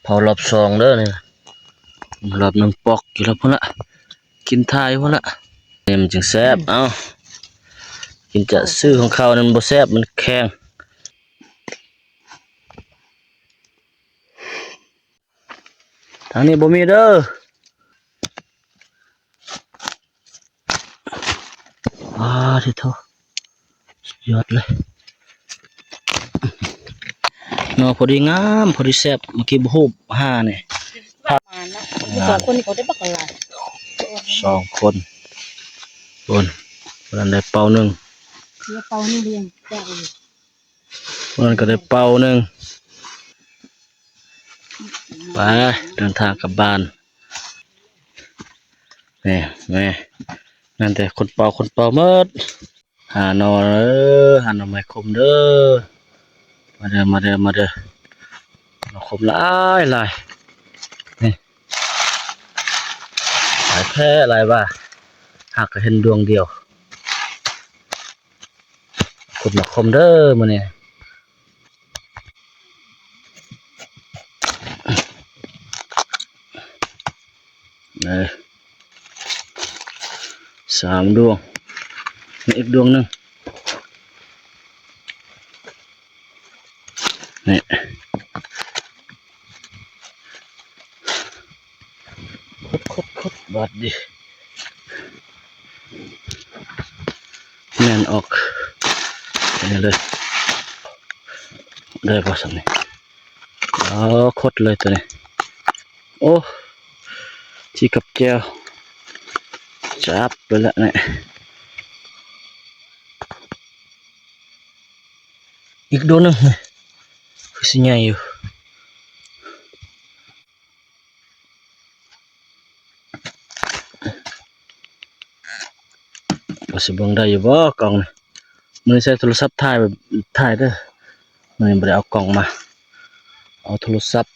ເຜົາລອບສອງເດີນີ້ ລອບໜຶ່ງປອກຢູ່ແລ້ວພຸ້ນລະ ກິນຖ່າຍພຸ້ນລະ ນີ້ມັນຈຶ່ງແຊບ. ເອົາ ກິນຈະຊື້ຂອງເຂົານັ້ນບໍ່ແຊບ ມັນແຂງ. ທາງນີ້ບໍ່ມີເດີ. ອາ ທິໂທ ສຸດຍອດເລີຍ ໜໍ່ພໍດີງາມ ພໍດີແຊບ. ເມື່ອກີ້ບໍ່ຮູ້ຫານີ້ ປະມານນະ ສອງຄົນນີ້ເຂົາໄດ້ບັກຫຼາຍ ສອງຄົນ ຄົນ ຄົນນັ້ນໄດ້ເປົາໜຶ່ງ ເປັາໜຶ່ງ ຄົນນັ້ນກໍໄດ້ເປົາໜຶ່ງ. ໄປ ເດີນທາງກັບບ້ານ. ແມ່ ແມ່ ນັ້ນແຕ່ຄົນເປົ່າ ຄົນເປົ່າໝົດ. ຫາໜໍ່ເດີ ຫາໜໍ່ໄມ້ຂົມເດີ ມາເດີ ມາເດີ ມາເດີ. ໜໍ່ຂົມຫຼາຍ ຫຼາຍ ນີ້ ຫຼາຍແທ້ ຫຼາຍວ່າ ຫາກກໍເຫັນດວງດຽວ. ຂຸດໝາກຂົມເດີມື້ນີ້ ເອີ ສາມດວງ ມີອີກດວງໜຶ່ງ ນີ້ ຂຸດ ຂຸດ ຂຸດ ບາດນີ້ ແມ່ນອອກ ນີ້ເລີຍ ໄດ້ບໍ່ຊ່ຳນີ້? ອໍ ຂົດເລີຍໂຕນີ້ ໂອ້ ຈີ່ກັບແຈ່ວ ຈັບໄປລະນີ້ ອີກໂດນໜຶ່ງ ຄືຊິໃຫຍ່ຢູ່. ວ່າຊິເບິ່ງໄດ້ຢູ່ບໍ່ກ້ອງນີ້ ມື້ນີ້ໃຊ້ໂທລະສັບຖ່າຍ ຖ່າຍເດີ ມື້ນີ້ບໍ່ໄດ້ເອົາກ້ອງມາ ເອົາໂທລະສັບ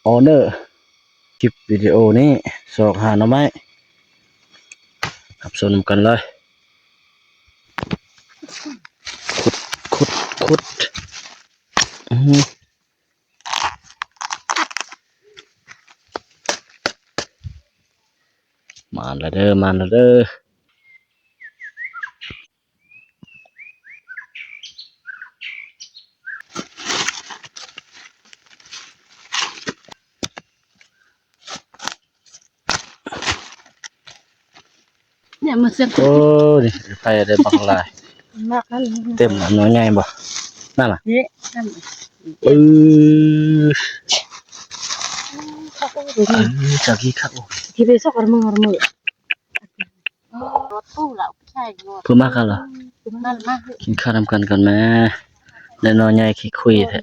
Honor. ຄລິບວິດີໂອນີ້ ຊອກຫາໜໍ່ໄມ້ ຮັບຊົມນຳກັນເລີຍ ຂຸດ ຂຸດ ຂຸດ ອື ມາແລ້ວເດີ ມາແລ້ວເດີ. ເນຍ ມາເຊື່ອງ ໂອ້ ນີ້ ໄປໄດ້ບັກຫຼາຍ ມາກນັ້ນ ເຕັມລະ ໜໍ່ໃຫຍ່ບໍ່ ນັ້ນລະ ນີ້ ນັ້ນ ເອີ ຄັກ ໂອ້ ເອີ ຈັກອີກຄັກ ໂອ້ ທີ່ໄປຊອກອະມະ ອະມະ ເພິ່ນມາກັນລະ ກິນເຂົ້ານຳກັນກ່ອນແມ້ ໄດ້ໜໍ່ໃຫຍ່ຂີ້ຄຸຍແທ້.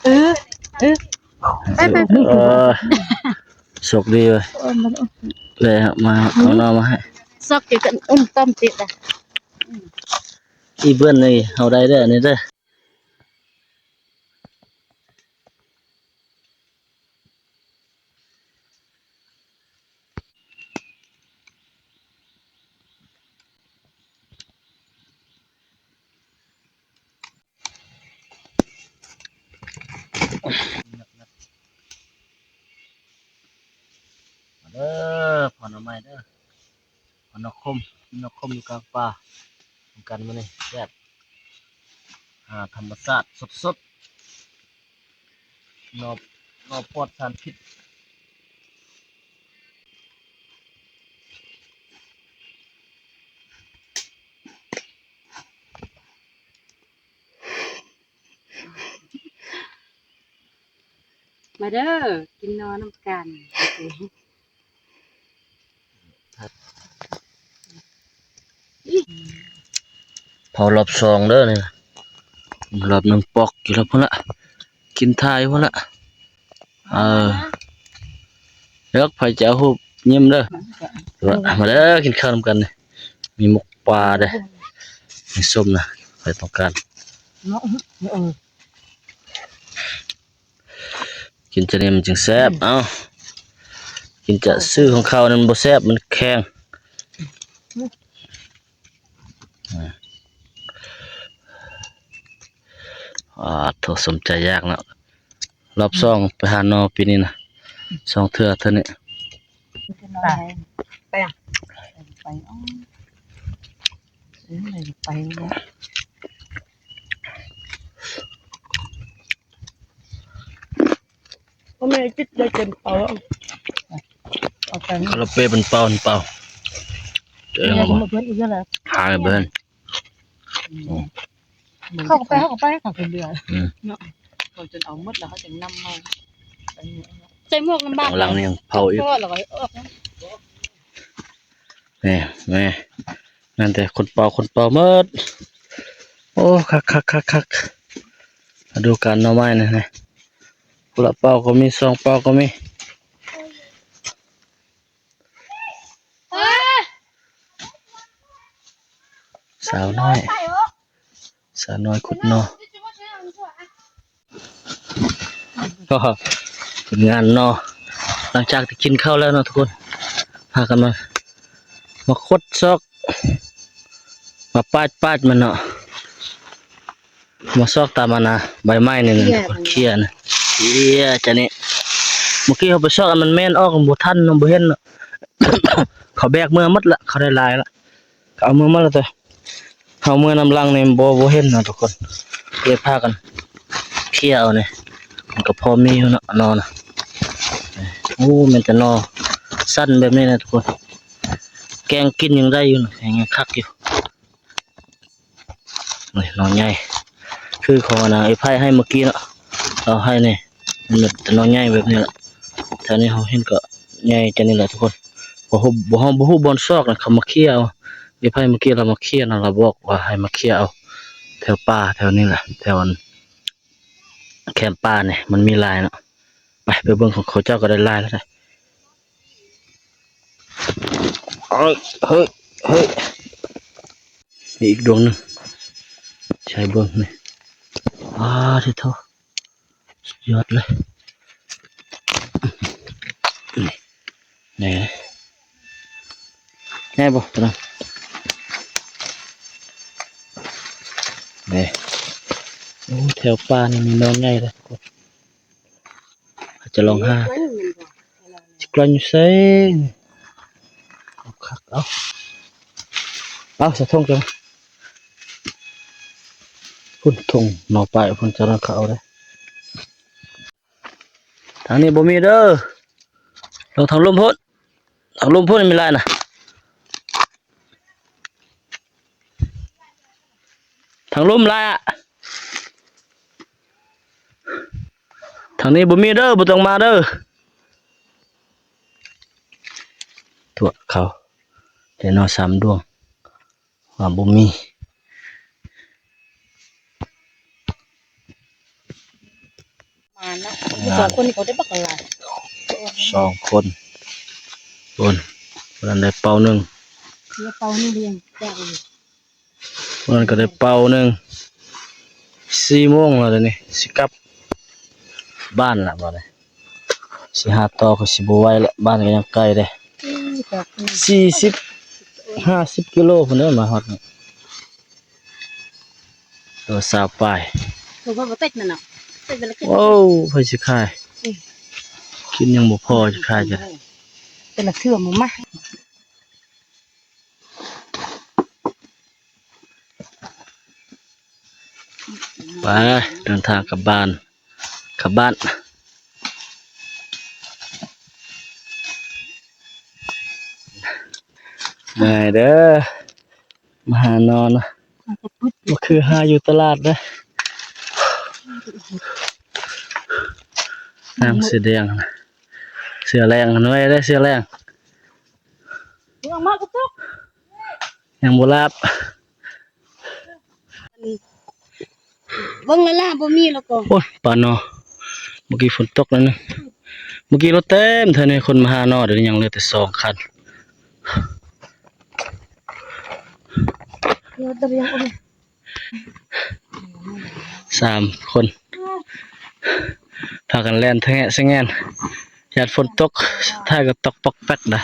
ເອີ ເອີ ໄປ ໄປ ໄປ ເອີ ໂຊກດີເວີຍ ເອີ ໄດ້ມາເອົາໜໍ່ມາໃຫ້ ຊອກເກັບກັນ ອຸ້ມຕ້ອມຕິດ ອີເບື່ອນນີ້ເຮົາໄດ້ເດີ ອັນນີ້ເດີ. ມາເດີ ພໍໜໍ່ໄມ້ເດີ ພໍໜໍ່ຂົມ ໜໍ່ຂົມຢູ່ກາງປ່າ ນຳກັນມື້ນີ້ແຊບ ອາ ທຳມະຊາດສົດໆ ໜໍ່ ໜໍ່ປອດສານພິດ. ມາເດີ ກິນໜໍ່ນຳກັນ. ເຜົາລອບສອງເດີນີ້ ລອບໜຶ່ງປອກຢູ່ແລ້ວພຸ້ນລະ ກິນຖ່າຍພຸ້ນລະ ເອີ ເລືອກໃຜຈະເອົາຮູບຍິ້ມເດີ ມາເດີ ກິນເຂົ້ານຳກັນ ມີໝົກປາເດ້ ມີສົ້ມນະ ໃຜຕ້ອງການ. ກິນຈະນີ້ມັນຈຶ່ງແຊບ ເອົ້າ ກິນຈະຊື້ຂອງເຂົານັ້ນບໍ່ແຊບ ມັນແຂງ. ປາດໂທ້ ສົມໃຈຢາກເນາະ. ລອບສອງໄປຫາໜໍ່ປີນີ້ນະ ສອງເທື່ອ ເທື່ອນີ້ ໄປ ໄປ ໄປ ໄປ ພໍ່ແມ່ຈິດໄດ້ເຕັມເປົາ ເອົາໄປ ຄາລາເປ້ເປັນເປົາເປັນເປົາ ເຈົ້າ ເອົາມາເພິ່ນອີກແລ້ວ ຫາເພິ່ນ ອືມ ເຂົາກໍໄປ ເຂົາກໍໄປ ເຂົາກໍເບື່ອ ອືມ ເນາະ ເຂົາຈົນເອົາໝົດແລ້ວ ເຂົາຈຶ່ງນຳມາ ໃສ່ໝວກນຳບາດ ຫຼັງນີ້ຍັງເຜົາອີກ ແລ້ວກໍອອກ ແມ່ ແມ່ ນັ້ນແຕ່ຄົນເປົ່າ ຄົນເປົ່າໝົດ. ໂອ້ ຄັກໆໆໆ ລະດູການໜໍ່ໄມ້ນະ ນະ ຄົນລະເປົ່າກໍມີ ສອງເປົ່າກໍມີ. ສາວນ້ອຍ ສາວນ້ອຍຂຸດໜໍ່ ຜົນງານເນາະ. ຫຼັງຈາກທີ່ກິນເຂົ້າແລ້ວເນາະທຸກຄົນ ພາກັນມາ ມາຂຸດຊອກ ມາປາດ ປາດມັນເນາະ ມາຊອກຕາມອັນນະ ໃບໄມ້ນີ້ນະ ເຄຍ ເຄຍນະ ເຄຍຈະນີ້. ເມື່ອກີ້ເຮົາໄປຊອກອັນມັນແມ່ນອອກ ມັນບໍ່ທັນເນາະ ບໍ່ເຫັນເນາະ ເຂົາແບກເມືອໝົດລະ ເຂົາໄດ້ຫຼາຍລະ ເຂົາເອົາເມືອໝົດລະ ແຕ່ເຮົາເມືອນຳຫຼັງນີ້ບໍ່ ບໍ່ເຫັນເນາະທຸກຄົນ ເລີຍພາກັນເຄຍເອົານີ້ ມັນກໍພໍມີຢູ່ເນາະ ໜໍ່ນະ. ໂອ້ ແມ່ນແຕ່ໜໍ່ສັ້ນແບບນີ້ນະທຸກຄົນ ແກງກິນຍັງໄດ້ຢູ່ນະ ແກງຍັງຄັກຢູ່. ນີ້ໜໍ່ໃຫຍ່ ຄືຂອງອັນນະ ເອື້ອຍໄພໃຫ້ເມື່ອກີ້ເນາະ ລາວໃຫ້ນີ້ ມັນແມ່ນແຕ່ໜໍ່ໃຫຍ່ແບບນີ້ລະ. ແຖວນີ້ເຮົາເຫັນກໍໃຫຍ່ຈະນີ້ແຫຼະທຸກຄົນ ບໍ່ຮູ້ ບໍ່ ເຮົາບໍ່ຮູ້ບ່ອນຊອກນະ ເຂົາມາເຄຍເອົາ. ເອື້ອຍໄພເມື່ອກີ້ລາວມາເຄຍນະ ລາວບອກວ່າໃຫ້ມາເຄຍເອົາແຖວປ່າແຖວນີ້ແຫຼະ ແຖວອັນແຄມປ່ານີ້ ມັນມີຫຼາຍເນາະ. ໄປ ໄປເບິ່ງ ຂອງເຂົາເຈົ້າກໍໄດ້ຫຼາຍແລ້ວເດ້. ເຮີ້ຍ ເຮີ້ຍ ເຮີ້ຍ ນີ້ອີກດວງໜຶ່ງ ໃສ່ເບິ່ງນີ້ ອ້າ ທິໂທ ສຸດຍອດເລີຍ ນີ້ ນີ້ ໃຫຍ່ບໍ່ຕົວນັ້ນ ນີ້ ໂອ້ ແຖວປ່ານີ້ມີໜໍ່ໃຫຍ່ເດ້. ເຮົາຈະລອງຫາ ຈະກລັ້ນຢູ່ໃສ ເອົາຄັກ ເອົາ ເອົາ ໃສ່ຖົງເຈົ້າ ພຸ້ນຖົງໜໍ່ປາຍ ພຸ້ນເຈົ້ານັ້ນເຂົາເອົາເດ້. ທາງນີ້ບໍ່ມີເດີ ລອງທາງລຸ່ມພຸ້ນ ທາງລຸ່ມພຸ້ນມີຫຼາຍນະ ທາງລຸ່ມຫຼາຍອະ ທາງນີ້ບໍ່ມີເດີ ບໍ່ຕ້ອງມາເດີ. ຕົວະເຂົາ ແຕ່ໜໍ່ສາມດວງ ວ່າບໍ່ມີ ມານະ ສອງຄົນນີ້ເຂົາໄດ້ບັກຫຼາຍ ສອງຄົນ ຄົນ ຄົນນັ້ນໄດ້ເປົາໜຶ່ງ ເປົາໜຶ່ງ ຄົນນັ້ນກໍໄດ້ເປົາໜຶ່ງ. ສີ່ໂມງແລ້ວເດນີ້ ຊິກັບບ້ານລະບາດນີ້ ຊິຫາຕໍ່ກໍຊິບໍ່ໄຫວລະ ບ້ານກໍຍັງໄກເດ້ ສີ່ສິບ ຫ້າສິບກິໂລພຸ້ນເດີ ມາຮອດນີ້ ໂລຊາວປາຍ ໂອ້ ໃຜຊິຂາຍ ກິນຍັງບໍ່ພໍຊິຂາຍຈັ່ງໃດ ແຕ່ລະເທື່ອບໍ່ມາ. ໄປ ເດີນທາງກັບບ້ານ ກັບບ້ານ ເມື່ອຍເດີ ມາຫານອນ ບໍ່ຄືຫາຢູ່ຕະຫຼາດເດີ ນ້ຳເສືອແດງ ເສືອແດງ ໜ່ວຍເດີ ເສືອແດງ ຍັງບໍ່ລາບ. ເບິ່ງແລ້ວລະ ບໍ່ມີແລ້ວກໍ ໂອ້ຍ ປາໜໍ່ ເມື່ອກີ້ຝົນຕົກແລ້ວນະ ເມື່ອກີ້ລົດເຕັມເທື່ອນີ້ ຄົນມາຫາໜໍ່ ດຽວນີ້ຍັງເຫຼືອແຕ່ສອງຄັນ ສາມຄົນ ພາກັນແລ່ນທະແງະສະແງນ ຢ້ານຝົນຕົກ ສຸດທ້າຍກໍຕົກປອກແປກນະ.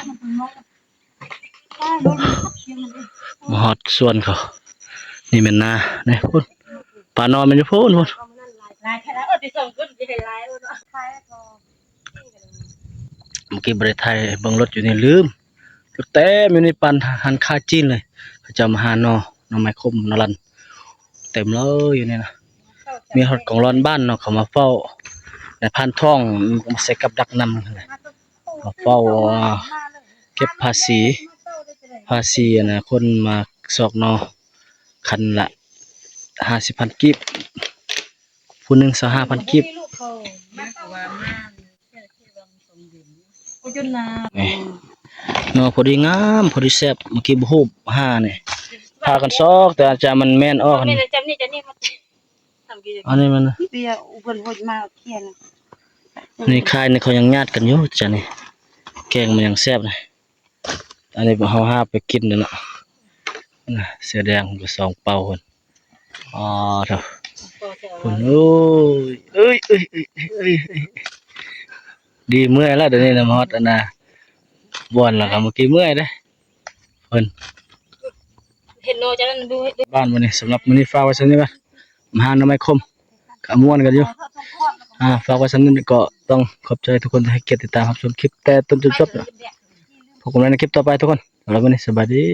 ມາຮອດສວນເຂົາ ນີ້ແມ່ນນາ ນີ້ພຸ້ນ ປາໜໍ່ແມ່ນຢູ່ພຸ້ນ ພຸ້ນ ຫຼາຍແທ້ລະ ເອີ ຊິສອງຄົນຊິໃຫ້ຫຼາຍເນາະ ຂາຍກໍ ເມື່ອກີ້ບໍ່ໄດ້ຖ່າຍເບິ່ງລົດຢູ່ນີ້ ລືມ ລົດເຕັມຢູ່ໃນປານຮ້ານຄ້າຈີນເລີຍ ເຂົາເຈົ້າມາຫາໜໍ່ ໜໍ່ໄມ້ຂົມ ໜໍ່ລັນ ເຕັມເລີຍຢູ່ນີ້ນະ ມີຮອດກອງຫຼອນບ້ານເນາະ ເຂົາມາເຝົ້າ ນາຍພານທອງ ມາໃສ່ກັບດັກນຳ ມາເຝົ້າ ເກັບພາສີ ພາສີ ອັນນະ ຄົນມາຊອກໜໍ່ ຄັນລະຫ້າສິບພັນກີບ ຜູ້ໜຶ່ງຊາວຫ້າພັນກີບ ນີ້ ໜໍ່ພໍດີງາມ ພໍດີແຊບ ເມື່ອກີ້ບໍ່ຮູ້ຫານີ້ ພາກັນຊອກ ແຕ່ຈະມັນແມ່ນອອກ ອັນນີ້ມັນ ເພິ່ນໂຫດມາຂຽນ ນີ້ຂາຍນີ້ເຂົາຍັງຍາດກັນຢູ່ຈ້ະນີ້ ແກງມັນຍັງແຊບນະ ອັນນີ້ເຮົາຫາໄປກິນເດີເນາະ ນະ ເສືອແດງກໍສອງເປົາພຸ້ນ ອໍ ໂທ້ ພຸ້ນ ໂອ້ຍ ເອີຍ ເອີຍ ເອີຍ ເອີຍ ເອີຍ ດີເມື່ອຍແລ້ວ ດຽວນີ້ນະ ມາຮອດອັນນະ ບ່ອນແລ້ວກໍເມື່ອກີ້ເມື່ອຍເດ້ ເພິ່ນ ເຫັນໜໍ່ຈາກນັ້ນບໍ່ ບ້ານມື້ນີ້ ສຳລັບມື້ນີ້ຝາກໄວ້ສ່ຳນີ້ກ່ອນ ມາຫາໜໍ່ໄມ້ຂົມ ກໍມ່ວນກັນຢູ່ ອ່າ ຝາກໄວ້ສ່ຳນີ້ ກໍຕ້ອງຂອບໃຈທຸກຄົນທີ່ໃຫ້ກຽດຕິດຕາມຮັບຊົມຄລິບແຕ່ຕົ້ນຈົນຈົບ ພົບກັນໃໝ່ໃນຄລິບຕໍ່ໄປທຸກຄົນ ສຳລັບມື້ນີ້ ສະບາຍດີ.